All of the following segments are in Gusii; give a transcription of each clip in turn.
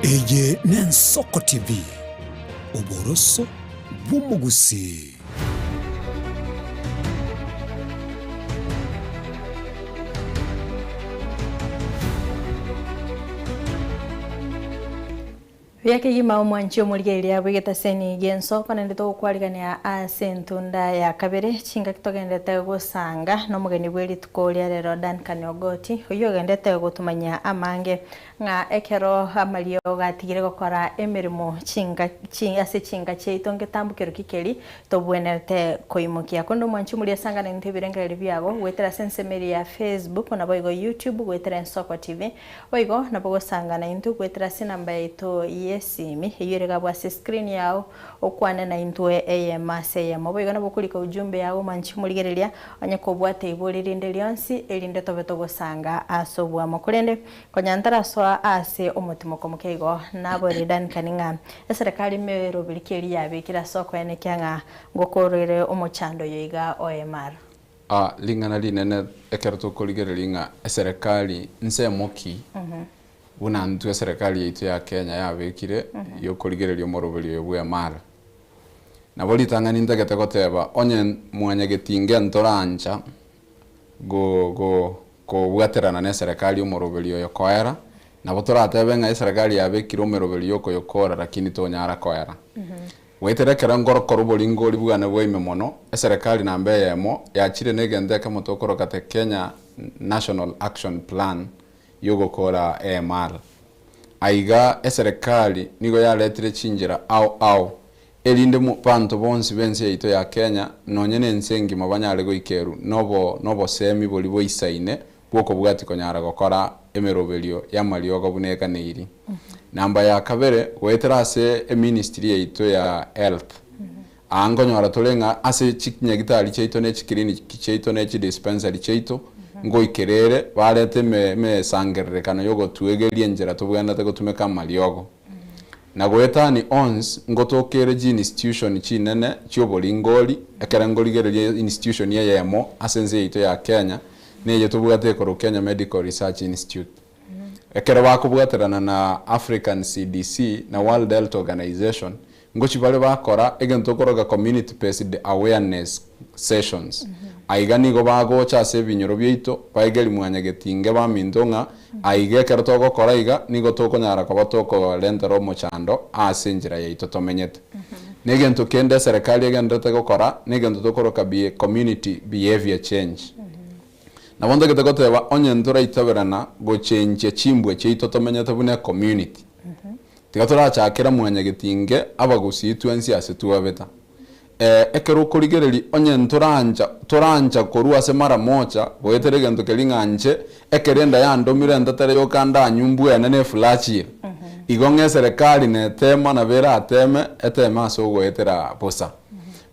Eye n'Ensoko TV, oboroso bw'omogusii. Buya kegima omwanchi omorigereria bw'egetaseni gi'ensoko naende togokwarigania ase entunda ya kabere chingaki togenderete gosanga nomogeni bwe rituko ria rero Duncan Ogoti oyio ogenderete gotomanyia amange ng'a ekero amariogo atigire gokora emeremo chinga chi ase chinka chiaito ngetambukero ki keri tobwenerete koimokia. Korende omwanchi omoria asangane intwe ebirengererio biago goetera ase ensemo eria ya Facebook naboigo YouTube goetera Ensoko TV. Boigo nabo gosangana intwe goetera ase enamba yaito y'esimi eyio ere gabwo ase escreen yao okwane naintwe eyemo ase eyemo. Boigo nabo okorika ujumbe yao omwanchi omorigereria onye kobwate ibori rinde rionsi erinde tobe togosanga ase oboamo. Korende Konya ntarasoa aase omotimoko moke igo, naboeire Duncan ng'a eserekari meroberi ki eria yabekire ase okoenekia ng'a ngokorere omochando oyo iga o MR. A Ring'ana rinene ekero tokorigereria ng'a eserekari nsemo ki buna ntwe eserekari yaito ya Kenya yabekire yokorigereria omoroberi oyo bwa MR. Nabo ritang'ani ntagete goteba onye mwanyagetinge ntorancha go go Kobwaterana neserekari omoroberi oyo koera, nabo toratebe ng'a eserekari yabekire omeroberi yokoyokora lakini tonyara koera. Goetera ekero ngorokora oboringori bwane bwa ime mono, eserekari namba eyemo yachire negento ekemo tokoroka the Kenya National Action Plan yogokora AMR. Aiga eserekari nigo yaretire chinchera ao ao Erinde abanto bonsi b'ense yaito ya Kenya, nonye nense engima banyare goikerwa nobo nobosemi boria boisaine bw'okobwatia konyara gokora emeroberio y'amariogo buna eganeiri. Namba ya kabere, goetera ase eministry yaito ya health, aa nkonyora tore ng'a ase chinyagitari chiaito ne chiclinic chiaito ne chidispensary chiaito, ngoikera ere barete eme emesangererekano y'ogotuegeria enchera tobwenerete gotumeka amariogo. Na goetani ons ngotokere chiinstitution chinene chi'oboringori, ekere ngorigereria institution eyemo ase ense yaito ya Kenya, neye tobwate ekorwa Kenya Medical Research Institute. Ekero bakobwaterana na African CDC na World Health Organization, Ngochia bare bakora egento okoroka community based awareness sessions. Aiga nigo bagocha ase ebinyoro biaito baegeri mwanyagetinge baminto ng'a aiga ekero togokora iga nigo tokonyara koba tokorentera omochando ase enchera yaito tomenyete. Na egento kende eserekari egendererete gokora negento tokoroka community behaviour change. Nabo ntagete goteba onye ntoraitaberana gochenchia chimbwa chiaito tomenyete buna ecommunity. Tiga torachakera mwanyagetinge abagusii twensi ase twabeta. Ee, ekero okorigereria onye ntorancha torancha korwa ase mara mocha goetera egento keria ng'a nche ekero enda yandomire ntatere yoka ndanywe mbwene ne eflachire. Igo ng'a eserekari netema nabo erateme eteme ase ogoetera bosa.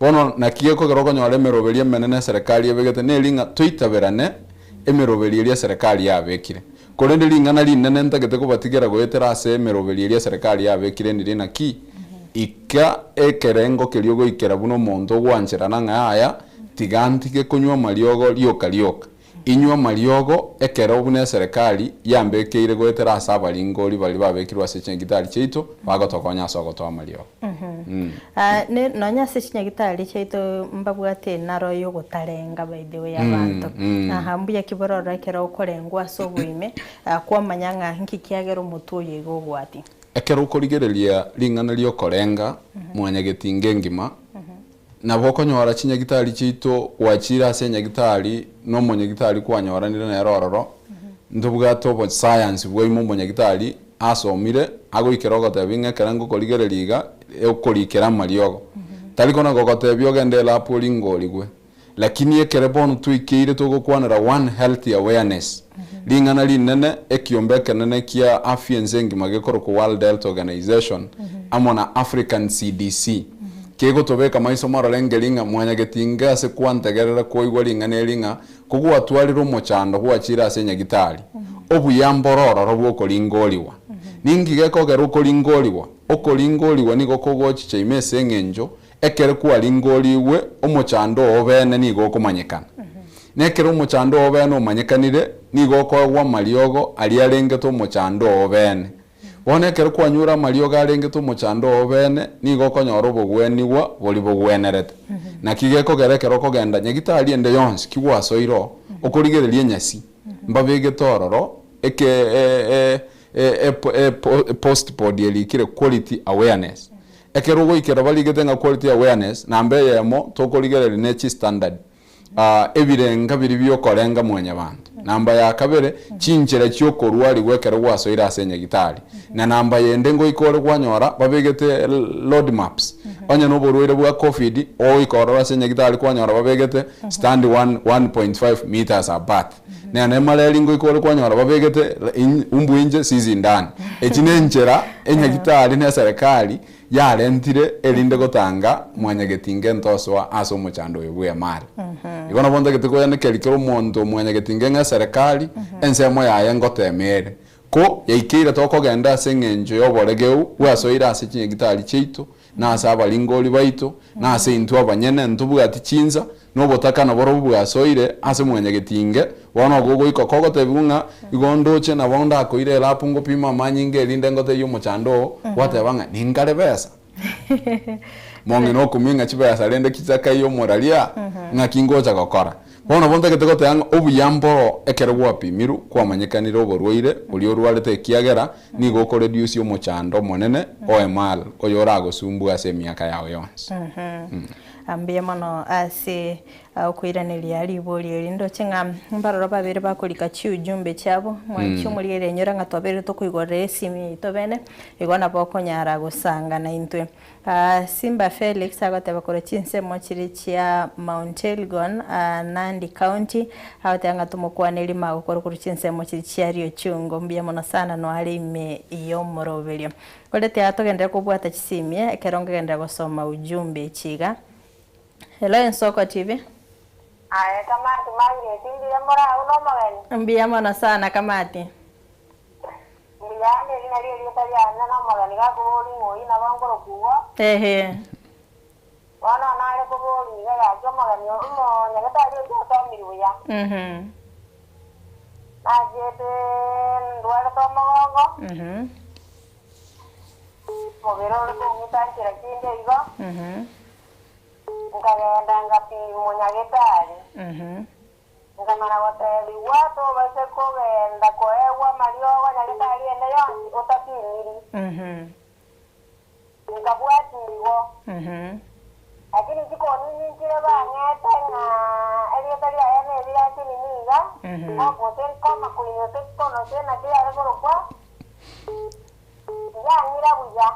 Bono naki gekogera okonyora emeroberi emenene eserekari ebegete neri ng'a toitaberane emeroberi eria eserekari yabekire. Korende ring'ana rinene ntagete kobatigera goetera ase emeroberio eria eserekari yabekire ndire naki, Ika ekerengo keria ogoikera buna omonto ogwancherana ng'a yaya, tiga ntige konywa amariogo rioka rioka. Inywe amariogo ekero buna eserekari yambekeire goetera ase abaringori baria babekirwe ase chinyagitari chiaito bagotokonya ase ogotoa amariogo. Ne nonya ase chinyagitari chiaito mbabwate enaro yogotarenga by the way abanto. Aha mbuya ki bororo ekero okorengwa ase oboime, kwamanya ng'a nki kiagera omotwe oyo iga ogwatia. Ekero okorigereria ring'ana riokorenga mwanyagetinga engima, nabo okonyora chinyagitari chiaito gwachire ase enyagitari na omonyagitari kwanyoranire nere ororo, ntobwate obosayansi bwaime omonyagitari asomire agoikera ogotebia ng'a ekero ngokorigereria iga okorikera amariogo. Tari kona gogotebia ogende elap oringe origwe. Lakini ekere bono twaikeire togokwanera One Health Awareness, ring'ana rinene, ekiombe ekenene kia afya ense engima gekorokwa World Health Organization amo na African CDC, kegotobeka maiso marore ngeri ng'a mwanyagetinge ase kwantegerera koigwa ring'ana eri ng'a kogwatwarire omochando gwachire ase enyagitari, obuya mboro ororo bw'okoringorigwa. Ninki gekogera okoringorigwa? Okoringorigwa nigo kogochicha ime ase eng'encho Ekero kwaringorigwe, omochando oo bene nigo okomanyekana. Na ekero omochando oo bene omanyekanire, nigo okoegwa amariogo aria arengete omochando oo bene. Bono ekero kwanyure amariogo arengete omochando oo bene, nigo okonyora obogwenigwa boria bogwenerete. Naki gekogera ekero okogenda nyagitari ende yonsi ki gwasoire oo, okorigereria enyasi, mbabegete ororo eke e e e post board erikire quality awareness. Ekero ogoikera barigete ng'a quality awareness, namba eyemo tokorigereria ne chistandard. Ebirenga biria biokorenga mwanyabanto. Namba ya kabere, chinchera chiokorwarigwa ekero gwasoire ase enyagitari. Na namba yende ngoika ore kwanyora babegete road maps. Onye noborwaire bwa covid, ogoika ororo ase enyagitari kwanyora babegete stand 1.5 meters apart. Nere nemareri ngoika ore kwanyora babegete umbu inche sisi ndani. Echi nenchera enyagitari na eserekari yarentire erinde gotanga mwanyagetinga entosoa ase omochando oyo bw'emari. Igo nabo ntagete koyanekeri kera omonto mwanyagetinga ng'a eserekari ensemo yaye ngotema ere. Ko yaikeire tokogenda ase eng'encho y'oboregeu bwasoire ase chinyagitari chiaito, na ase abaringori baito, na ase intwe abanyene ntobwati chinsa, na obotaka naborobwo bwasoire ase mwanyagetinge, bono ogo ogoika kogotebiwa ng'a igo ndoche nabo ndakoire elapu ngopima amanyinga erinde ngotebie omochando oo, gwateba ng'a ninkare besa? Mong'ina okumia ng'a chibesa rende chitakaiyo omoraria, ng'aki ngocha gokora? Bono nabo ntagete goteba ng'a obuya mboro ekero gwapimirwe kwamanyekanire oborwaire boria orwarete ekiagera nigo okoreduce omochando omonene o emal oyo oragosumbue ase emiaka yao yonsi. Mbuya mono ase okoiraneria riborio eri. Ndoche ng'a mbaroro babere bakorika chiujumbe chiabo, mwanche omorigereria enyora ng'a twabeire tokoigorera esimu yaito bene, igo nabo okonyara gosanga naintwe. Simba Felix agoteba korwa chinsemo chiria chia Mount Elgon, Nandi County, agoteba ng'a tomokwane magokoro korwa chinsemo chiria chia Riochungo. Mbuya mono sana noare ime y'omoroberio. Korende tiga togenderere kobwata chisimia ekero nkogenderera gosoma ujumbe echi iga. Hello Ensoko TV. Aye Kamati Margaret mbuya more agwo nomogeni? Mbuya mono sana Kamati. Mbuya ande eri nario erieta riane nomogeni gakoboria ng'a oyio nabo nkorokwa igo. Ehe. Bono nare koboria iga gaki omogeni omonyagetari oyio osomire buya. Nachiete ndwarete omogongo. Omobere ore kong'ita nchera chinde igo. Nkagenda ngapimwa nyagetari. Nkamana gotebigwa, Tobaise kogenda koegwa amariogo nyagetari ende yonsi otapimiri. Nkabwatia igo. Lakini chikoni ninchire bang'ete ng'a erieta riaye nerirasi nini iga, gose nkoma koinywa gose kono gose naki yare korokwa, tiyang'ira buya.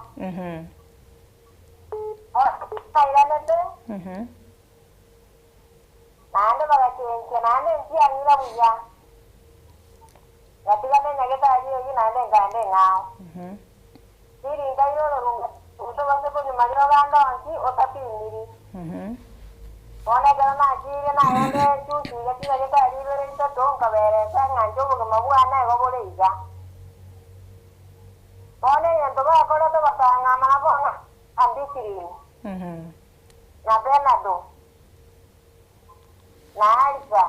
Bono nairanete, naende bagachenchia, naende ntiang'ira buya. Ngatiga nenyagetari eyio naende nkaenda eng'ao. Riringa ri'ororu tobase konywa mariogo ande onsi otapimiri. Bono ekero nachiire nagende chusi iga chinyagetari ibere isato, nkaberesa ng'a inche obogima bwane igo bore iga. Bono egento bakorete bakang'ama nabo ng'a ampicillin, na Panadol, na Alpha.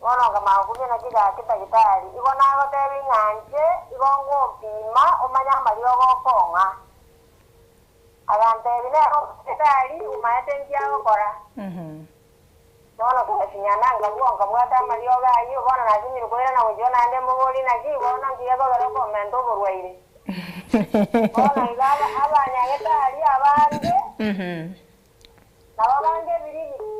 Bono nkamanya gokumia naki gaki tagitari, igo nagotebia ng'a inche igo ngompima omanye amariogo okong'a. Agantebia nere omonyagitari omaete nki agokora. Bono togasinyana, nkagwa nkabwata amariogo ayio, bono nasinyirwe koirana gochia naende mboborie naki, bono nki gekogera okomenta oborwaire. Bono iga abanyagetari abange nabo bange ebirigi.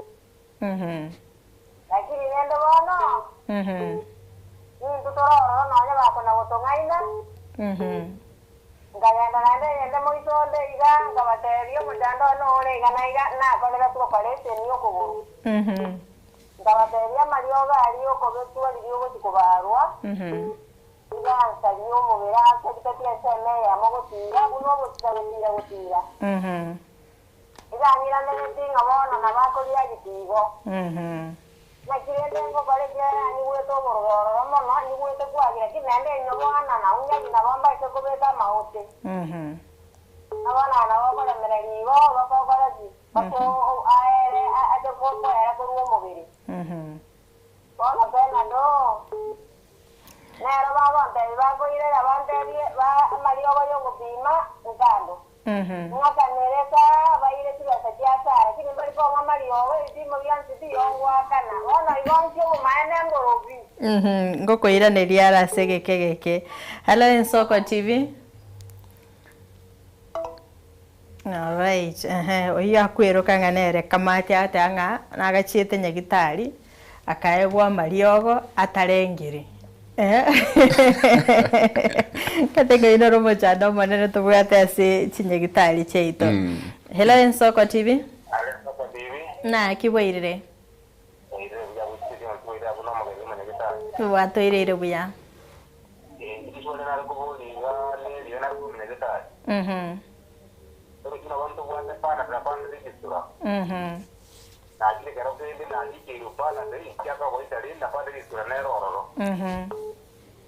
Lakini rende bono, nintwe tore ororo nonya bakona gotong'aina. Nkagenda naende eyende moiso onde iga, nkabateebia, Omochando one ore iga na iga, nakoreretwe operation y'okogoro. Nkabateebia, Amariogo aria okobetwa riria ogochia kobarwa, iga ansarie omobere ase ebitati ensemo eyemo gotiira, buna ogotira gotira gotira. Iga ang'iraneretie ng'a bono nabakoria igo. Naki rende ngokora ekiagera nyigwete obororo ororo mono, nyigwete kwagira ki, naende inyoboana na unyagi nabo mbaise kobeka amaote. Na bono aya nabo okoremereria igo, bakokora ki? Bako aere ache koera korwa omobere. Bono Bernardo. Nero bagontebia bakoirera bantebie ba amariogo y'ogopima nkando. Ng'akanere esaa baire chibesa chia Sara, lakini mbari kong'a amariogo ebipimo bionsi tiyongoakana. Bono igo nki obomaene mborobi? Ngokoiraneria are ase egeka egeke. Hello Ensoko TV. Alright, ehe, oyio akweroka ng'a nere kamati agateba ng'a nagachiete nyagitari, akaegwa amariogo atarengiri. Kate ng'a oyio noro omochando omonene tobwate ase chinyagitari chiaito. Hello Ensoko TV. Hello Ensoko TV. Naki bwairire? Bwairire buya gochia naki bwairire abwo nomogeni omonyagitari. Bwatoireire buya. Inche riswali nare koboria iga nerio nare kominyegetari. Ere buna bono tobwate Panadol na Panadol egesura. Nachire ekero kende narikeirwe Panadol inche akagoita rende na Panadol egesura nere ororo.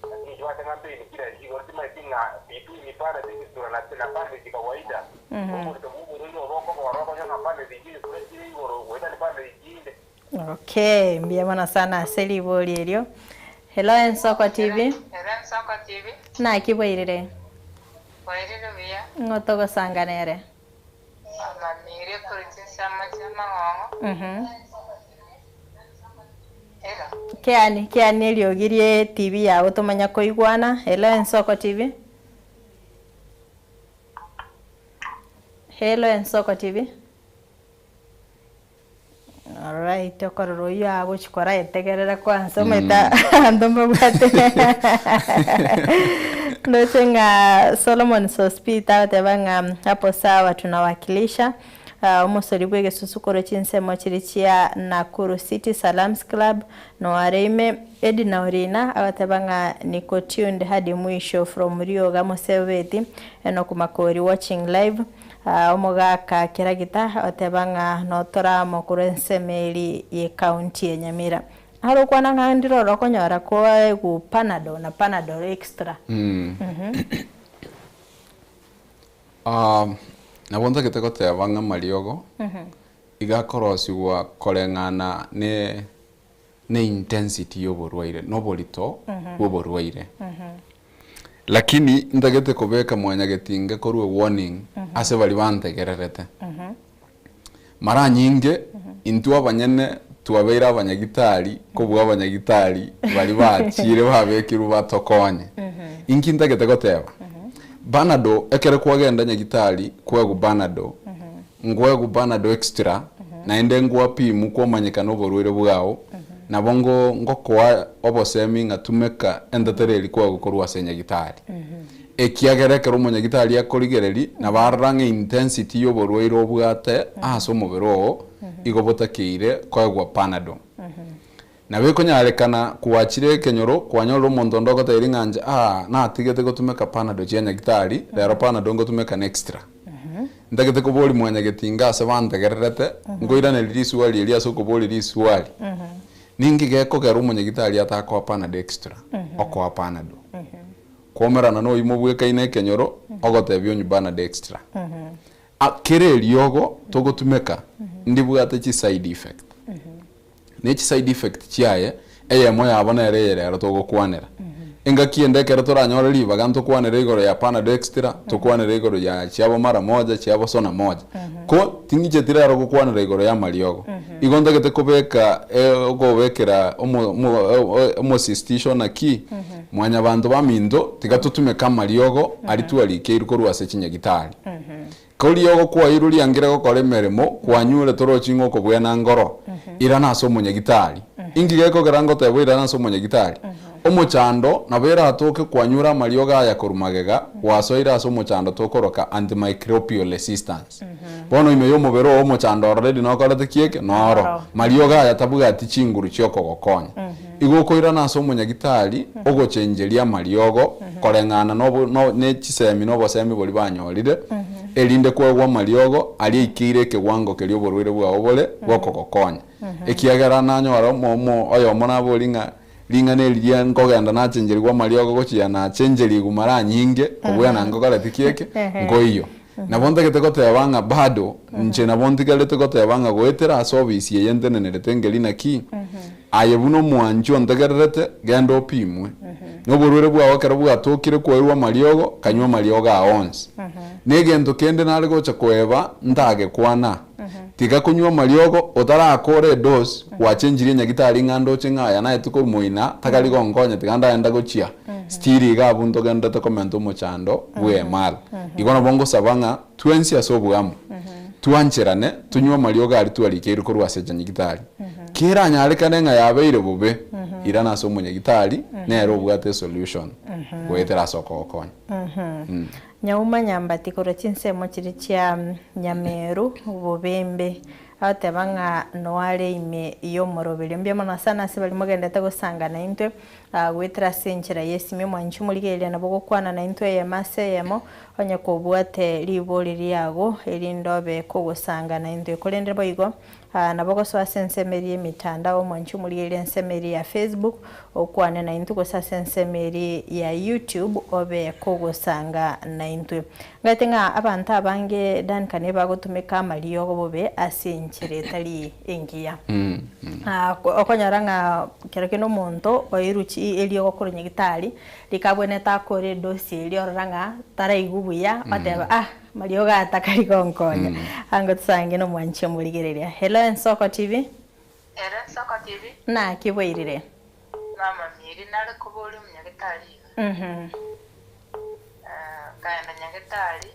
Lakini inche gwateba ng'a mpain killer igoro timanyeti ng'a between Panadol egesura na na Panadol chikawaida. Oborito bwa oborwaire obo okoba ororo okonyora ng'a Panadol echi egesura chire igoro goetania Panadol chinde. Okay, mbuya mono sana ase ribori erio. Hello Ensoko TV. Hello Ensoko TV. Naki bwairire? Bwairire buya. Ng'o togosanga nere? Mama Mary korwa chinsemo chia Mang'ong'o. Hello. Keani, keani eriogi rie TV yago tomanya koigwana. Hello Ensoko TV. Hello Ensoko TV. Alright, okorora oyio agochi koraetegerera kwanza omanyete abanto mbabwate ndoche ng'a Solomon Sospita agoteba ng'a hapo sawa tunawakilisha omosori bwa egesusu korwa chinsemo chiria chia Nakuru City Salams Club noare ime Edna Orina agoteba ng'a niko tuned hadi mwisho from Rioga Mosebeti Enock Makori watching live. Omogaka Keragita oteba ng'a notora amo korwa ensemo eri ye county ya Nyamira. Are okwana ng'a ndire oro okonyora koegwa Panadol na Panadol extra. Nabo ntagete goteba ng'a amariogo iga akorosigwa koreng'ana ne ne intensity ya oborwaire, na oborito bwa oborwaire. Lakini ntagete kobeka mwanyagetinga korwa ewarning ase baria bantegererete. Mara nyinge intwe abanyene twabeire abanyagitari kobua abanyagitari baria bachire babekirwe batokonye. Inki ntagete goteba? Panadol ekero kwagenda nyagitari kwegwa Panadol, nkoegwa Panadol extra naende ngwapimwa kwamanyekana oborwaire bwao, nabo ngo ngokoa obosemi ng'a tumeka entetera eria kwegwa korwa ase nyagitari. Ekiagera ekero omonyagitari akorigereria, nabo arora ng'a intensity ya oborwaire obwate ase omobere oo, igo botakeire koegwa Panadol. Nabo ekonyarekana kwachire ekenyoro kwanyorire omonto onde ogotebirie ng'a inche aa natigete gotumeka Panadol chia nyagitari, rero Panadol ngotumeka na extra. Ntagete koboria mwanyagetinga ase bantegererete, nkoiraneria riswali erio ase okoboria riswali, Ninki gekogera omonyagitari atakoa Panadol extra, okoa Panadol? Kwaumerana na oyio mobwekaine ekenyoro, ogotebia onywe Panadol extra. Kera eriogo togotumeka ndibwate chi side effect. Ne chi side effect chiaye, eyemo yabo nere eye rero togokwanera. Engaki ende ekero toranyore ribaga ntokwanere igoro ya Panadol Extra, tokwanere igoro ya chiabo mara moja, chiabo sona moja. Ko ting'icheti rero gokwanera igoro y'amariogo. Igo ntagete kobeka okobekera omo omo omosisitiso naki, mwanyabanto baminto tiga totumeke amariogo aria twarikeirwe korwa ase chinyagitari. Koria ogokwairwe riangire gokora emeremo, kwanyure torochi ng'a okobwena ngoro, irana ase omonyagitari. Inki gekogera ngoteba oirane ase omonyagitari? Omochando nabo eratoke kwanyure amariogo aya korwa magega, gwasoire ase omochando tokoroka antimicrobial resistance. Bono ime y'omobere oo omochando already nokorete ki eke? Noro. Mariogo aya tabwati chinguru chiokogokonya. Igo okoirana ase omonyagitari ogochengeria amariogo koreng'ana nobo no ne chisemi na obosemi boria banyorire, erinde koegwa amariogo aria aikeire ekewango keria oborwaire bwao bore bokogokonya. Ekiagera nanyora omo omo oyomo naborie ng'a ring'ana eri ria nkogenda nachengerigwa amariogo gochia nachengerigwe mara anyinge kobua na ngokoreti ki eke? Nkoiyo. Nabo ntagete goteba ng'a bado inche nabo ntigarete goteba ng'a goetera ase ofisi eye ntenenerete nkeri naki? Aye buna omwanchi ontegererete, genda opimwe. Na oborwaire bwao ekero bwatokire koirwa amariogo, kanywa amariogo ao onsi. Na egento kende nare gocha koeba ntagekwana, tiga konywa amariogo otarakora edosi, gwachenchirie nyagitari ng'a ndoche ng'a aya naetwe korwa moina, takari gonkonya tiga ndagenda gochia still iga abwo ntogenderete komenta omochando bw'emara. Igo nabo ngosaba ng'a twensi ase oboamo twancherane tonywe amariogo aria twarikeirwe korwa ase chanyagitari. Keranyarekane ng'a yabeire bobe, irana ase omonyagitari nere obwate esolution goetera ase okogokonya. Nyauma Nyambati korwa chinsemo chiria chia Nyameru, Bobembe, agoteba ng'a noare ime y'omoroberio. Mbuya mono sana ase baria mogendete gosanga naintwe goetera ase enchera y'esimi. Omwanchi omorigereria nabo ogokwana naintwe eyemo ase eyemo, onye kobwate ribori riago erinde obe kogosanga naintwe. Korende boigo Nabo ogosoa ase ensemo eria y'emetandao, omwanche omorigererie ensemo eria ya Facebook, okwane naintwe gose ase ensemo eria ya YouTube obe kogosanga naintwe. Ngaete ng'a abanto abange Duncan ebagotumeka amariogo bobe ase enchera etari engiya. Okonyora ng'a kero kende omonto oirwe chi eriogo korwa nyagitari, rikabwenerete akore edosi eria orora ng'a taraigwa buya, oteba ah Mariogo aya takari gonkonya. Ango tosange nomwanchi omorigereria. Hello Ensoko TV. Hello Ensoko TV. Naki bwairire? Mama Miri nare koboria omonyagetari iga. Nkaenda nyagetari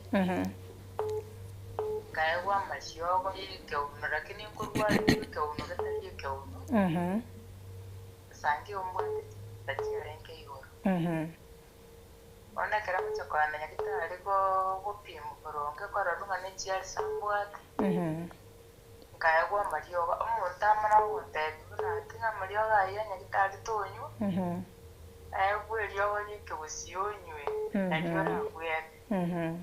nkaegwa amariogo ye ekeuno lakini nkorwari ekeuno getari ekeuno. Nsangi ombwate chinsa chiarenge igoro. Bono ekero agochia koenda nyagitari gopimwa boronge kororwa ng'a nechiarisa mbwate, nkaegwa amariogo. Omonto amana gontebia buna ati ng'a amariogo ayio ya nyagitari tonywa, aegwe eriogo ria ekegusii onywe, nario orabwene.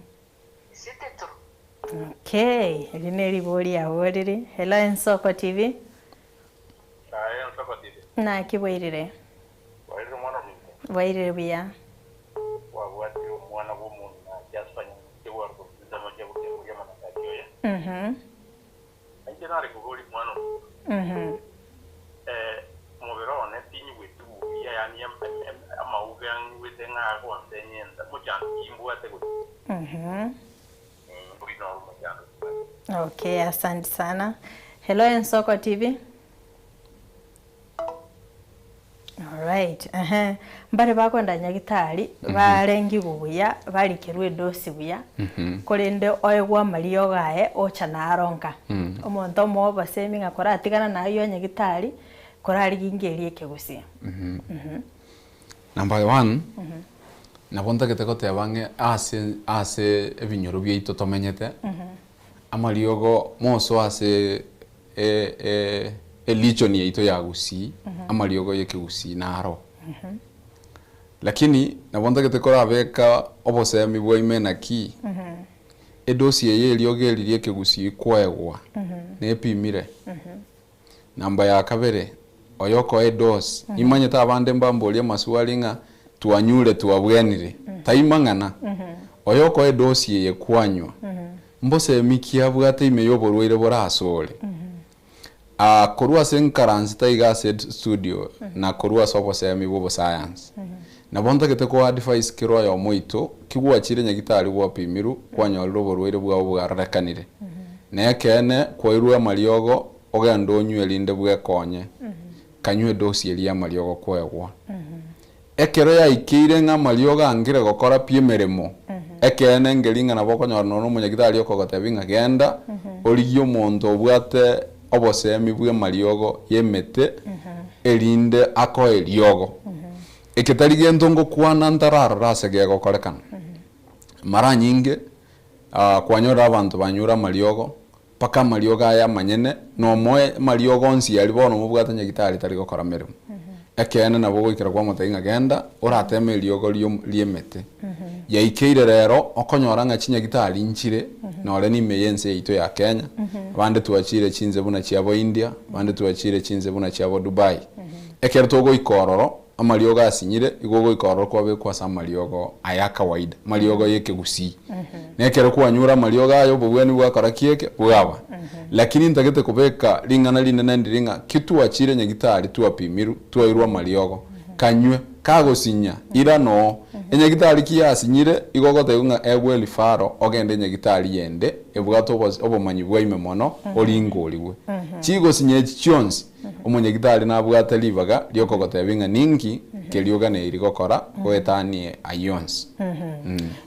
Is it true? Okay, eri neribori aborire. Hello Ensoko TV. Aye Ensoko TV. Naki bwairire? Bwairire omwana ominto? Bwairire buya. Kwabwatire omwana bw'omong'ina Jasper Nyamuche bwarokwa chinsemo chia Bukemburia omonagachi oye. Inche nare koboria omwana ominto, omobere one tinyigweti buya, yaani amauga ng'igwete ng'a agonsenyenta, mochando ki mbwate gose? Oyio noro omochando mbwate. Okay, asante sana. Hello Ensoko TV. Alright, ehe. Mbare bakwenda nyagitari, barengigwe buya, barikerwe edosi buya, korende oegwe amariogo aye ocha naro nka. Omonto omobe obasemi ng'a koratigana naye oywo nyagitari, korarigie inga eria ekegusii. Number one, nabo ntagete goteba ng'e ase ase ebinyoro biaito tomenyete, amariogo moso ase Eligion yaito ya Gusii, amariogo y'ekegusii naro. Lakini nabo ntagete korabeka obosemi bwa ime naki, edosi eye eriogo eri ri'ekegusii koegwa nepimire. Namba ya kabere, oyokoa edosi, nimanyete abande mbamborie amaswali ng'a twanyure twabwenire, tai mang'ana. Oyokoa edosi eye kwanywa, Mbosemi ki abwate ime y'oborwaire bore asore? Aa, korwa ase nkaranse taiga ase studio na korwa ase obosemi bw'obosayansi. Nabo ntagete koa advice kera oyomo oito, ki gwachire nyagitari gwapimirwe, kwanyorire oborwaire bwao bwarorekanire. Na ekeene kwairwe amariogo ogende onywe erinde bwekonye. Kanywe edosi eria y'amariogo kwegwa. Ekero yaikeire ng'a amariogo angire gokora pi emeremo, ekeene nkeri ng'a nabo okonyora nonya omonyagitari okogotebia ng'a genda origie omonto obwate obosemi bw'amariogo y'emete erinde akoe eriogo. Eke tari gento ngokwana ntararora ase gegokorekana. Mara nyinge kwanyorire abanto banyure amariogo Mpaka amariogo aya amanyene, na omoe amariogo onsi aria bono mobwate nyagitari tari gokora meremo. Ekeene nabo goikera kwamotebia ng'a genda orateme eriogo ri'emete. Yaikeire rero okonyora ng'a chinyagitari nchire nore nime y'ense yaito ya Kenya, abande twachire chinse buna chiabo India, abande twachire chinse buna chiabo Dubai. Ekero togoika ororo. amariogo asinyire, igo ogoika ororo kwabekwa ase amariogo aya kawaida, amariogo ya ekegusii. Na ekero kwanyure amariogo aya obobweni bwakora ki eke? Bwaba. Lakini ntagete kobeka ring'ana rinene ndiri ng'a ki twachire nyagitari twapimirwe, twairwe amariogo, kanywe, kagosinya, ira noo. Enyagitari ki yasinyire, igo ogotebiwa ng'a egwe referral ogende enyagitari yende ebwate obos obomanyi bwa ime mono, oringorigwe. Chigosinya echi chionsi, omonyagitari nabwate ribaga riokogotebia ng'a ninki keria oganeiri gokora goetanie ayio onsi.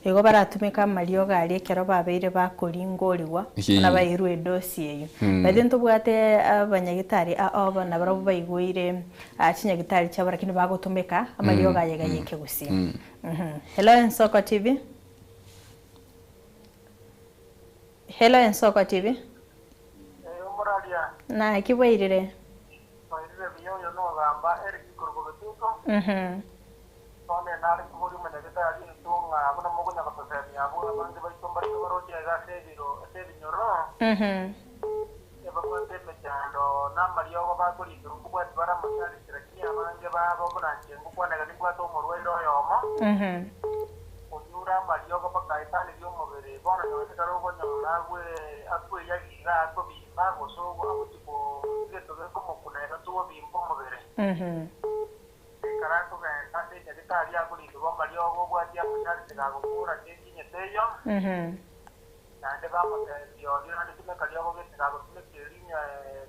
Igo baratumeke amariogo aria ekero babeire bakoringorigwa, buna bairwe edosi eyio. By the way ntobwate abanyagitari ao ao nabarabwo baigweire chinyagitari chiabo lakini bagotumeka amariogo aye iga ya ekegusii. Hello Ensoko TV. Hello Ensoko TV. Ee, omoraria. Naki bwairire? Bwairire buya, oyo nogamba Eric korwa Bogetutu. Bono nare koboria omonyagetari oito ng'a buna mokonya gotosemia abwo abange baito mbarabwo baroche iga ase ebiro ase ebinyoro, ebabwate emechando na amariogo bakorikerwa nkobwati bare amashariti, lakini abange babo buna inche ngokwana iga nimbwate omorwaire oyomo, onyure amariogo mpaka aetanirie omobere, bono nonye ekero okonyora agwe akweyagia iga akobimba gose agochia ko egento gekomokuna iga tobimba omobere. Ekero akogenda ase enyagitari akorinderwa amariogo obwatie amashariti gagokora chenji teiyo, naende bamotebia oria naende tumeka riogo gete gagotumeka erinyo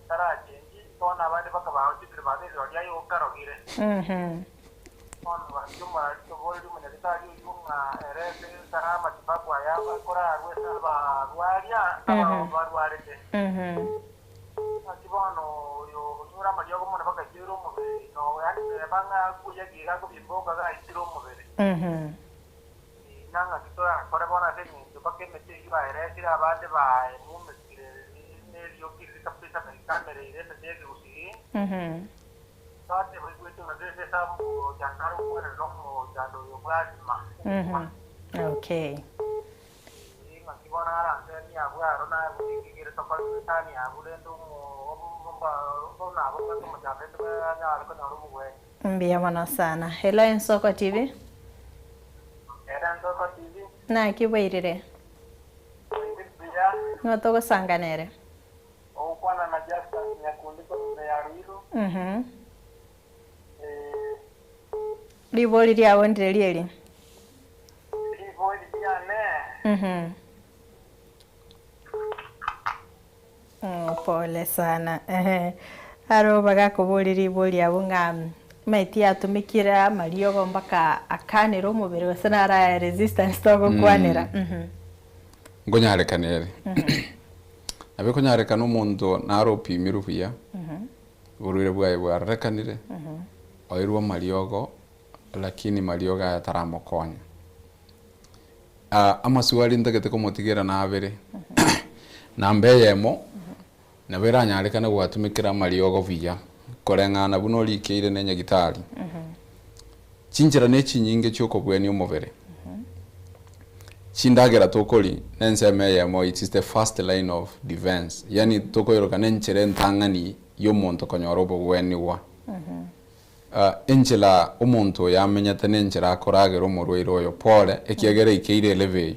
tarachenji, bono abande bakabaochokire babere oria aye okarogire. Bono gaki omorari toborerie omonyagitari oyio ng'a ere ase ensara amatibabu aya akorarwe ase abarwaria abarwarete. Naki bono oyo onyure amariogo mono bakaitera omobere, na yaani teba ng'a akoyagia iga akobimboka gaitire omobere. Na ng'aki torakore bono ase eng'encho mpaka emete eyio baeresire abande baemumekire nerioki rire kabisa na rikamereire emete y'ekegusii. Twateba oigwete ng'a ase esabu omochando are gokwanera nomochando oyo bw'asima. Okay. Ng'aki bono aransemie abwo aro na gose inki kere tokore toetanie abwo rende buna abwo omochando rende banyare konyora obogwenia. Mbuya mono sana. Hello Ensoko TV. Hello Ensoko TV. Naki bwairire? Bwairire buya. Ng'o togosanga nere? Ogokwana na Justus Nyakundi korwa ime ya Ruiru. Ribori riao ndire rieri? Ribori riane. Oh, pole sana. Ehe. Aro bagakoboria ribori abwo ng'a maeti yatumekire amariogo mpaka akanera omobere gose nara resistance togokwanera. Nkonyarekana ere. Nabo ekonyarekana omonto naro opimirwe buya, oborwaire bwaye bwarorekanire, oirwe amariogo lakini mariogo aya taramokonya. Amaswali ntagete komotigera nabere, namba eyemo, nabo eranyarekane gwatumekera amariogo buya, koreng'ana buna orikeire na enyagitari. Chinchera na echinyinge chia okobwenia omobere, chindagera tokoria na ensemo eyemo it is the first line of defence, yaani tokoiroka na enchera entang'ani ya omonto konyora obogwenigwa. Enchera omonto oyo amenyete na enchera akoragera omorwaire oyo pore, ekiagera aikeire elevel eyio,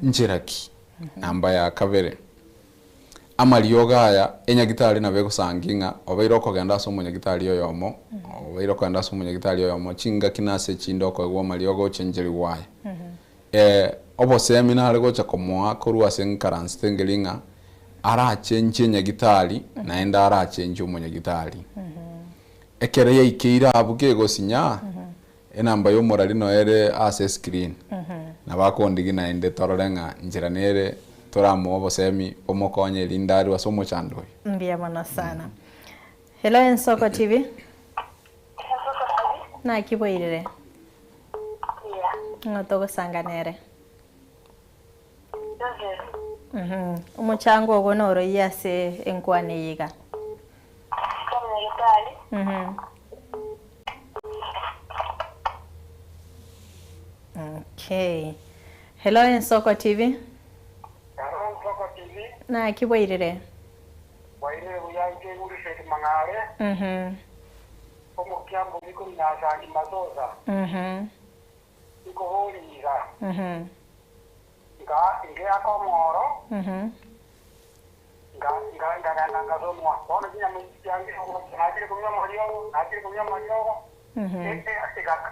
nchera ki? Namba ya kabere, amariogo aya enyagitari nabo egosangi ng'a obeire okogenda ase omonyagitari oyomo, obeire okogenda ase omonyagitari oyomo, chingaki na ase echinde okoegwa amariogo ochencherigwa aya. Obosemi nare gocha komoa korwa ase nkaransete nkeri ng'a arachenchie enyagitari naende arachenchie omonyagitari. Ekero yaikeire abwo kegosinya, enamba y'omorari noyo ere ase escreen, nabo akondigia naende torore ng'a nchera nere toramoe obosemi bomokonye erinde arwe ase omochando oyo. Mbuya mono sana. Hello Ensoko TV. Naki bwairire? Ng'o togosanga nere? Omochango ogo noroiye ase enkwana eye iga. Okay. Hello Ensoko TV. Hello Ensoko TV. Naki bwairire? Bwairire buya inche Wilfred Mang'are. Omokiambogi. Nyasangi Masosa. Nkoboria iga. Nga ngeaka omoro. Nga nga ngagenda ngasomwa. Bono chinyama echi chiange nachire konywa amariogo, nachire konywa amariogo.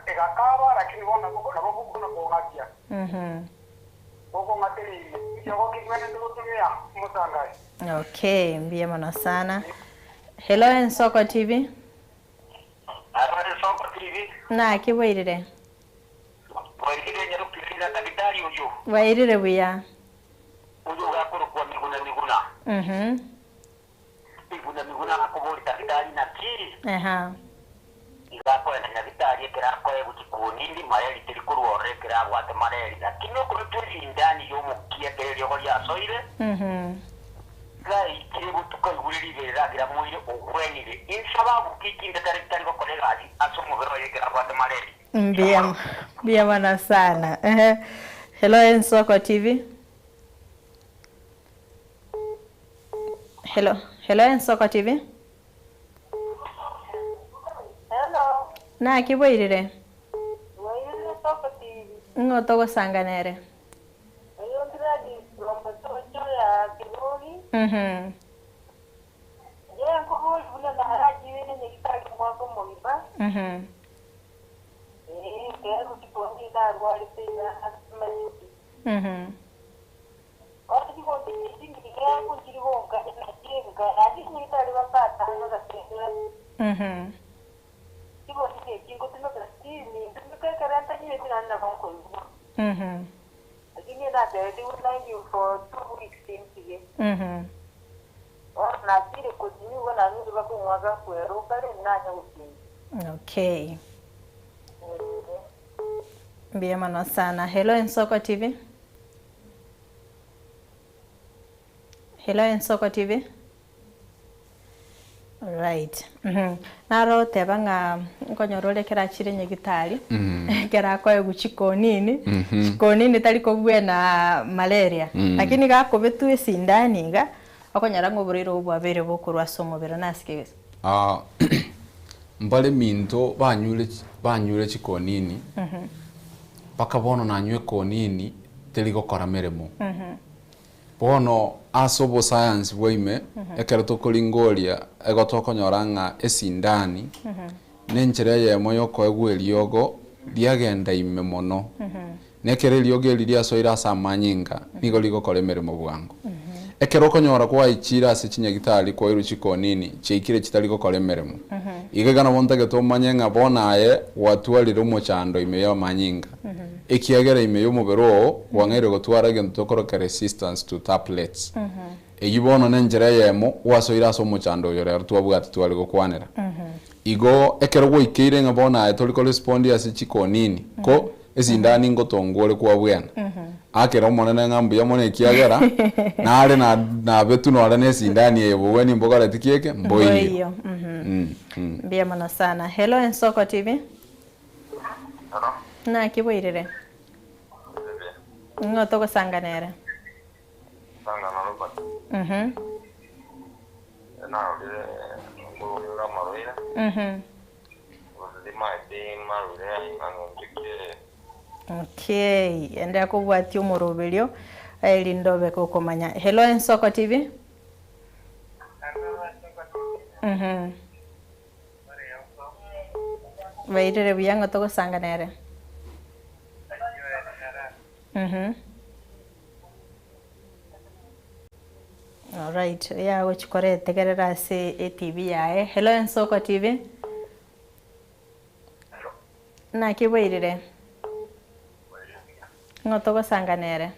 Egakaba lakini bono nabo nabo bokona kong'atia. Bokong'ateria ime. Ekiogo kigwenerete gotumia omotangari. Okay, mbuya mono sana. Hello Ensoko TV. Aro Ensoko TV. Naki bwairire? Bwairire Nyarupiri na Daktari oyo. Bwairire buya. Oyo ogakorokwa Miguna Miguna. Miguna Miguna akobori Daktari naki? Iga akoenda Nyagitari ekero akoegwa chikonini mareri teri korwa ororo ekero abwate mareri. Lakini okorutwa esindani y'omokia ekero eriogo riasoire. Gaikire botuko aigure riberera agira moire ogwenire. Insababu ki chinde tari tari gokora egasi ase omobere oye ekero abwate mareri? Mbuya mbuya mono sana. Ehe. Hello Ensoko TV. Hello, hello Ensoko TV. Hello. Naki bwairire? Bwairire Ensoko TV. Ng'o togosanga nere? Oyo Gladys from Socho ya Kiruri. Je, nkobori buna narachire nyagitari omwaka omogima. Eh, kero chikondi narwarete iga asimanyeti. Ore chikondi echi ngigengu chiri gonka nachire nachire nyagitari bakatanga gatendera. Chikondi echi ngotumeka sitini ntumeka ekero ntanyire naende nabo nkoigwa. Lakini natebetigwe 90 for 2 weeks ntige. Bono nachire kotinyigwa nanyure bakong'waka kwera okare nanya gotinda. Okay. Mbuya mono sana. Hello Ensoko TV. Hello Ensoko TV. Right. Naro teba ng'a nkonyora ore ekero achire nyagitari ekero akoegwa chikonini chikonini tari kobwena malaria lakini gakobetwa esindani iga okonyora ng'a oborwaire obo bwabeire bokorwa ase omobere nasike gose. Ah, mbare minto banyure banyure chikonini mpaka bono nanywa ekonini teri gokora meremo. Bono ase obosayansi bwa ime ekero tokoringoria ego tokonyora ng'a esindani na enchera eyemo ya okoegwa eriogo riagenda ime mono. Na ekero eriogo eri riasoire ase amanyinga nigo rigokora emeremo bwango. Ekero okonyora kwaichire ase chinyagitari kwairwe chikonini chiaikire chitari gokora emeremo. Iga iga nabo ntagete omanye ng'a bono aye gwatwarire omochando ime ya amanyinga. Ekiagera ime ya omobere oo kwang'aire gotwara egento tokoroka resistance to tablets. Eyio bono na enchera eyemo gwasoire ase omochando oyo rero twabwate tware gokwanera. Igo ekero gwaikeire ng'a bono aye tori korespondi ase chikonini ko esindani ngotongwa ore kwabwena. Akera omonene ng'a mbuya mono ekiagera nare na nabetu nore na esindani eye bobweni mbokoreti ki eke mboiyo. Mboiyo. Mbuya mono sana. Hello Ensoko TV. Hello. Naki bwairire? Ng'o togosanga nere? Sangana Robert. Narorire ngorora amarwaire. Ndimaete marwaire ang'encho ki. Okay, endelea kobwatia omoroberio erinde obe gokomanya. Hello Ensoko TV. Bairire buya ng'o togosanga nere? Alright, yagochikora etegerera ase eTV yaye. Hello Ensoko TV. Naki bwairire? Ng'o togosanga nere?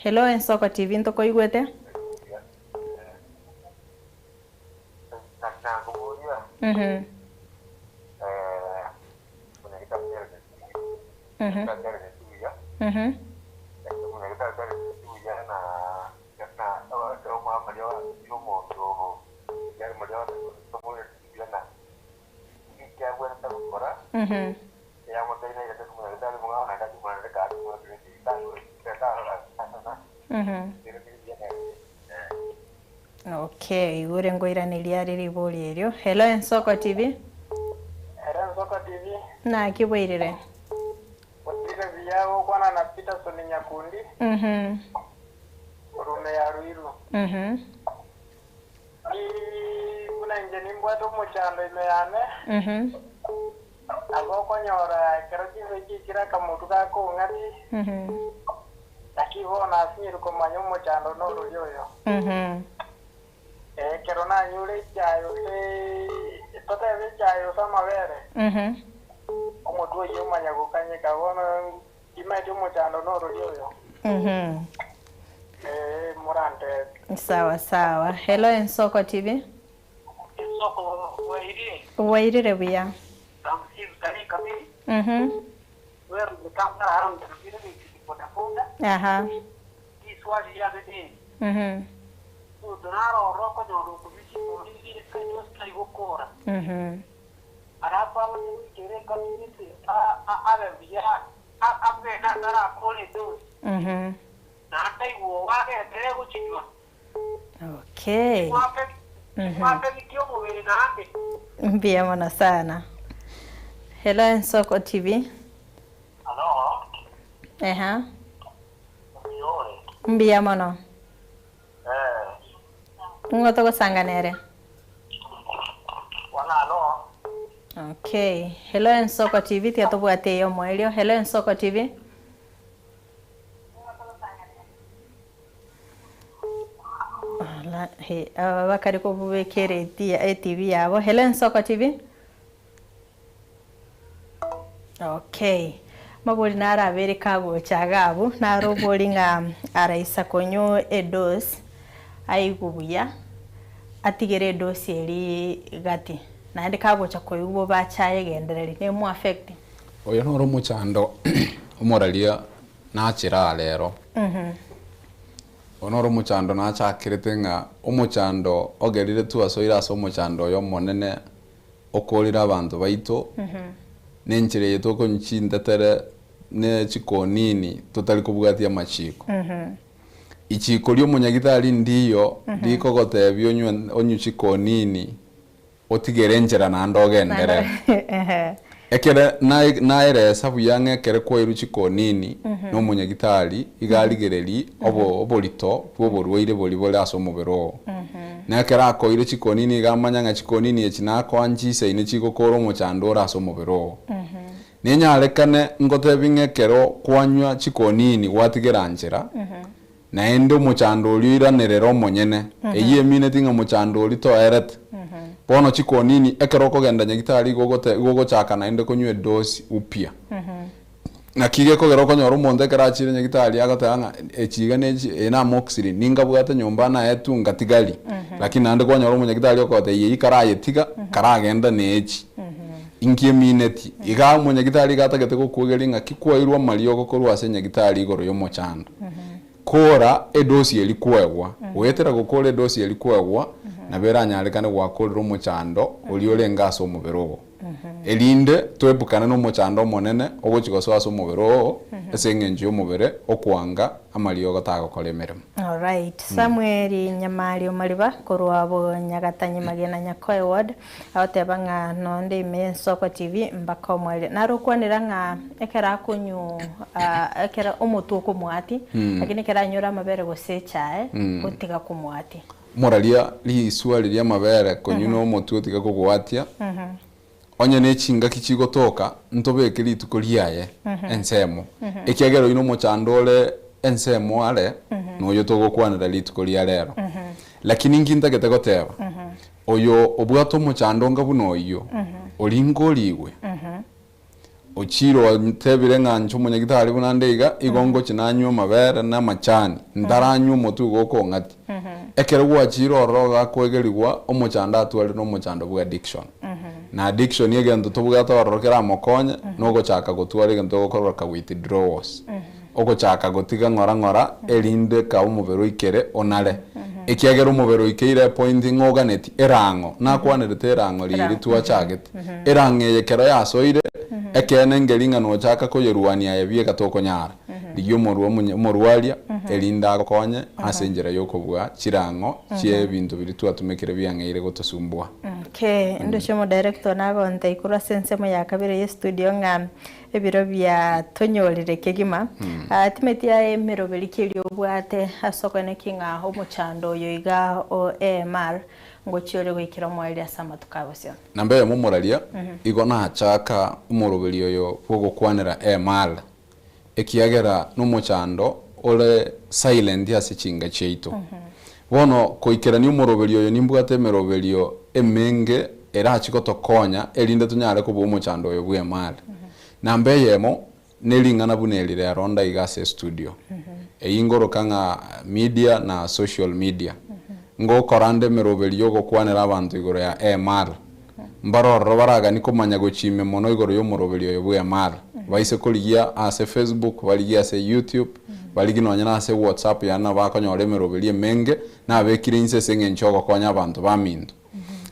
Hello Ensoko TV ntokoigwete? Okay, igure ngoiraneria are ribori erio. Hello Ensoko TV. Hello Ensoko TV. Naki bwairire? Bwairire buya gokwana na Peterson Nyakundi. Mhm. Orume ya Ruiru. Mhm. Ni buna inche nimbwate omochando ime yane. Mhm. Nabo okonyora ekero chinsa chiikire akamotu gakong'ati. Mhm. Naki bono asinyire komanya omochando norori oyo. Mhm. Ekero nanyure echae gose totebe echae gose amabere. Mhm. Omotwe oyio omanya gokanyeka bono timaeti omochando norori oyo. Mhm. Ee morantebie. Sawa sawa. Hello Ensoko TV. Ensoko bwairire. Bwairire buya. Ramsiru tari kamili. Mhm. Wewe mtamba haram tafsiri ni boda boda. Aha. Iswali ya bebe. Mhm. Utunaro roko nyoro kubichi polisi kajo stai gokora. Mhm. Arapa wani kere community a a a biya a a be na tara kole do. Mhm. Na tai wo wa ke tere guchinywa. Okay. Wape Mhm. wape kitio mubiri na ande. Mbuya mono sana. Hello Ensoko TV. Hello. Eha. Yore. Mbuya mono. Eh. Ng'o togosanganere? Wana alo. Okay. Hello Ensoko TV tiga tobwate eyo omoerio. Hello Ensoko TV. Ala, he, aba bakari kobubekera eti etv yabo. Hello Ensoko TV. Okay. Mabori narabere kagocha gabu narobori ng'a araisa konyo edosi aigu buya atigere edosi eri gati naende kagocha koigwa bachayegendereri nemu affect. Oyo noro omochando omoraria nachira rero. Mhm. Oyo noro omochando nachakirete ng'a omochando ogerire twasoire ase omochando oyo omonene okorire abanto baito. Mhm. Nenchera eye tokonywa chintetere ne chikonini totari kobwatia amachiko. Mhm. Ichiko ria omonyagitari ndiyo rikogotebia onywe onywe chikonini otigere enchera naende ogenderere. Ehe. Ekere nae naeresa buya ng'a ekere kwairwe chikonini na omonyagitari iga arigereria obo oborito bwa oborwaire boria bore ase omobere oo. Na ekero akoire chikonini iga amanya ng'a chikonini echi nakoa nchisaine chigokora omochando ore ase omobere oo. Nenyarekane ngotebi ng'a ekero kwanywa chikonini gwatigera nchera, naende omochando oria oiranerere omonyene, eyio emineti ng'a omochando oria toerete. Bono chikonini ekero okogenda nyagitari igo ogote igo ogochaka naende konywa edosi upya. Naki gekogera okonyora omonto ekero achire nyagitari agoteba ng'a echi iga na echi eye na amoxicillin ningabwate nyomba naetwe ngatigari. Lakini naende kwanyora omonyagitari okogotebia eyio karayetiga karagenda na echi. Inki emineti? Iga omonyagitari iga atagete gokwegeria ng'aki kwairwe amariogo korwa ase nyagitari igoro y'omochando. Kora edosi eria kwegwa, goetera gokora edosi eria kwegwa, nabo eranyarekane gwakorire omochando oria orenge ase omobere oo. Erinde toepukane na omochando omonene ogochia gosoa ase omobere oo, ase eng'encho y'omobere okwanga amariogo tagokora emeremo. Alright. Samuel Nyamari Omariba korwa Bonyagatanyi Magena Nyakoe Ward agoteba ng'a nonde ime y'Ensoko TV mpaka omoerio. Naro okwanera ng'a ekero akonyu ekero omotwe okomwati lakini ekero anyore amabere gose echae otiga komwati. Moraria riswa riria amabere konywa na omotwe otiga kogwatia. Onye ne chingaki chigotoka ntobeke rituko riaye ensemo. Ekiagera oyio nomochando ore ensemo are noyo togokwanera rituko ria rero. Lakini inki ntagete goteba, oyo obwate omochando onga buna oyio, oringe origwe, ochire ontebire ng'a inche omonyagitari buna nde iga, igo ngochia nanywe amabere na amachani, ntaranywa omotwe igo okong'atia. Ekero gwachire ororo ogakoegerigwa omochando atwarire nomochando bwa addiction. Na addiction egento tobwate ororo keramokonye, nogochaka gotwara egento togokorora withdrawals. Ogochaka gotiga ng'ora ng'ora erinde kaa omobere oikere onare. Ekiagera omobere oikeire epoint ng'a oganeti erang'o, nakwanerete erang'o riria twachagete. Erang'o eye ekero yasoire, ekeene nkeri ng'a nochaka koyerwania aye bieka tokonyara. Rigia omorwa omonye omorwaria, erinde agokonye ase enchera y'okobua chirang'o chi'ebinto biria twatumekire biang'eire gotosumbua. Okay, ndoche omodirector nagonte korwa ase ensemo ya kabere ye studio ng'a ebiro bia tonyorire kegima. Ah, timeti aye emeroberi ki eria obwate ase okoeneki ng'a omochando oyo iga o AMR ngochia ore goikera omoerio ase amatuko a bosio. Namba eyemo omoraria, igo nachaka omoroberi oyo bw'ogokwanera AMR, ekiagera nomochando ore silent ase chinka chiaito. Bono koikerania omoroberio oyo nimbwate emeroberio emenge erachi gotokonya erinde tonyare kobua omochando oyo bw'emari. Namba eyemo nering'ana buna eri rero ndaiga ase estudio. Eyio ngoroka ng'a media na social media. Ngokora nde emeroberio yogokwanera abanto igoro ya emari. Mbare ororo baraganie komanya gochia ime mono igoro y'omoroberio oyo bw'emara. Baise korigia ase Facebook, barigie ase YouTube, barigie nonya nase WhatsApp yane nabo bakonyora emeroberio emenge nabekire inse ase eng'encho y'ogokonya abanto baminto.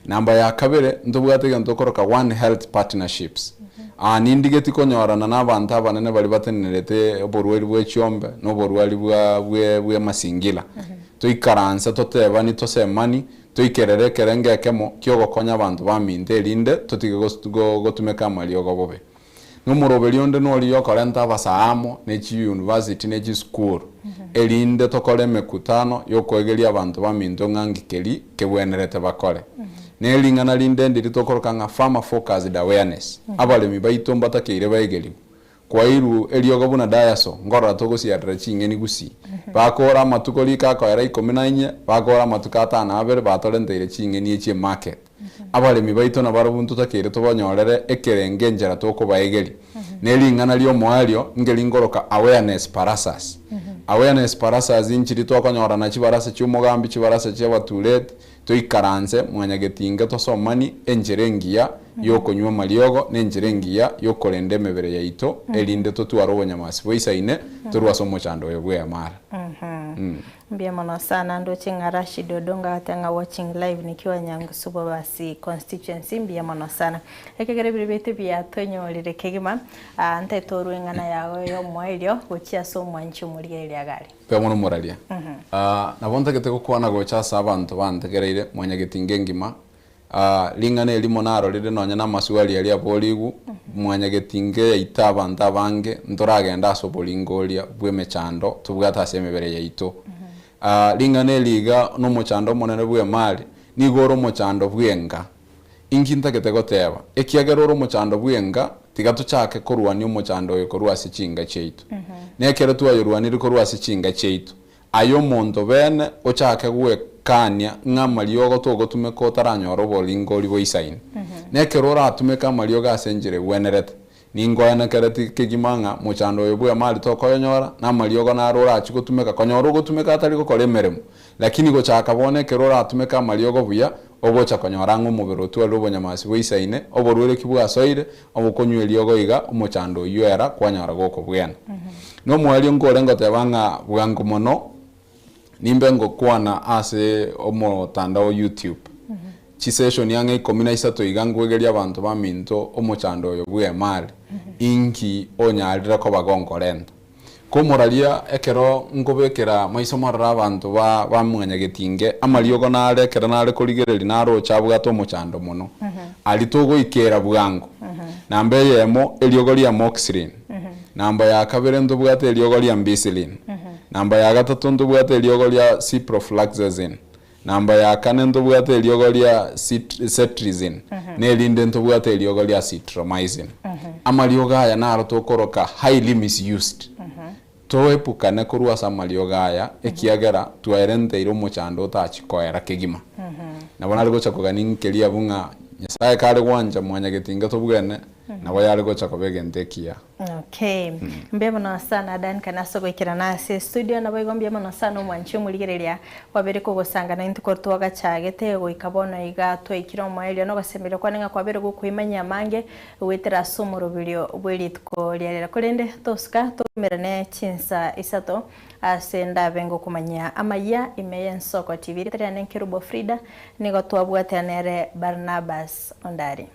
Namba ya kabere, ntobwate egento tokoroka One Health Partnerships. Aa nindigeti konyorana na abanto abanene baria batenenerete oborwaire bwe chiombe na oborwari bwa bwe bw'emasingila. Toikaranse totebani tosemani Toikerere ekerengo ekemo ki'ogokonya abanto baminto erinde totige gotumeka amariogo bobe. Nomoroberi onde noria okorenta abasae amo ne chiyunivasiti ne chisukuru, erinde tokore emekutano y'okoegeria abanto baminto ng'a nki keri kebwenerete bakore. Ne ring'ana rinde ndiri tokoroka ng'a farmer focused awareness, abaremi baito mbatakeire baegerigwe Kwairwe eriogo buna dayaso, nkorora togosiarera ching'eni gusii. Bakoora amatuko riko akoera ikomi na inye, bakoora amatuko atano na abere, batorenteire ching'eni echi emarket. Abaremi baito nabarabwo ntotakeire tobanyorere ekerengo enchera tokobaegeria. Ne ring'ana ri'omoerio nkeri nkoroka awareness barasas. Awareness barasas inchiri tokonyorana chibarasa chi'omogambi, chibarasa chi'abatureti, Toikaranse mwanyagetinga tosomani enchera engiya y'okonywa amariogo, na enchera engiya y'okorenda emebere yaito, erinde totware obonyamasi boisaine torwe ase omochando oyo bw'eamara. Mbuya mono sana ndoche ng'a Rashid Odongo agote ng'a watching live nikiwa Nyangusu Bobasi constituency mbuya mono sana. Ekegera bire biaito biatonyorire kegima ntaete orwe eng'ana yago y'omoerio gochia ase omwanchi omorigereria agare. Mbuya mono moraria. Nabo ntagete gokwana gocha ase abanto bantegereire mwanyagetinga engima. Ring'ana erimo narorire nonya namaswali aria aborigwe, mwanyagetinga eyaito abanto abange ntoragende ase oboringoria bw'emechando tobwate ase emebere yaito. Ring'ana eri iga nomochando omonene bw'emari, nigo ore omochando bw'enga. Inki ntagete goteba? Ekiagera ore omochando bw'enga, tiga tochake korwania omochando oyo korwa ase chinga chiaito. Na ekero twayorwanirie korwa ase chinga chiaito, aye omonto bene ochake gwekania ng'a amariogo togotumeka otaranyora oboringori boisaine. Na ekero oratumeke amariogo ase enchera egwenerete, Ninkoenekeretie kegima ng'a mochando oyo bw'emari tokoyonyora, na amariogo naro orachie gotumeka, konyora ogotumeka atari gokora emeremo. Lakini gochaka bono ekero oratumeke amariogo buya, ogocha konyora ng'a omobere otwarire obonyamasi boisaine, oborwaire ki bwasoire, obokonywa eriogo iga, omochando oyio era kwanyora gokobwena. Nomoerio nkore ngoteba ng'a bwango mono nimbe ngokwana ase omotandao YouTube. Chisession ang'e ikomi na isato iga nkwegeria abanto baminto omochando oyo bw'emari, inki onyarire koba gonkorenta. Komoraria ekero nkobekera maiso marore abanto ba bamwanyagetinge amariogo nare ekero nare korigereria naroche abwate omochando mono. Aria togoikera bwango. Namba eyemo eriogo ria amoxicillin, namba ya kabere ntobwate eriogo ria ampicillin, namba ya gatato ntobwate eriogo ria ciprofloxacin, Namba ya kane ntobwate eriogo ria cetirizine, na erinde ntobwate eriogo ria azithromycin. Amariogo aya naro tokoroka highly misused. Toepukane korwa ase amariogo aya ekiagera twaerenteire omochando otachi koera kegima. Nabo nare gocha kogania nkeria abwo ng'a Nyasaye kare gwancha mwanyagetinga tobwene, nabo yare gocha koba egento ekiya. Okay. Mbuya mono sana Duncan ase ogoikerana ase estudio naboigo mbuya mono sana omwanchi omorigereria kwabere kogosanga naintwe korwa twagachagete goika bono iga twaikire omoerio na ogosemeria kwane ng'a kwabere gokoimanyia amange goetera ase omoroberio bwe rituko ria rero korende tosuka toumerane chinsa isato ase ndabe ngokomanyia amayia ime y'ensoko TV. Rieta riane Nkerubo Frida nigo twabwate nere Barnabas Ondari.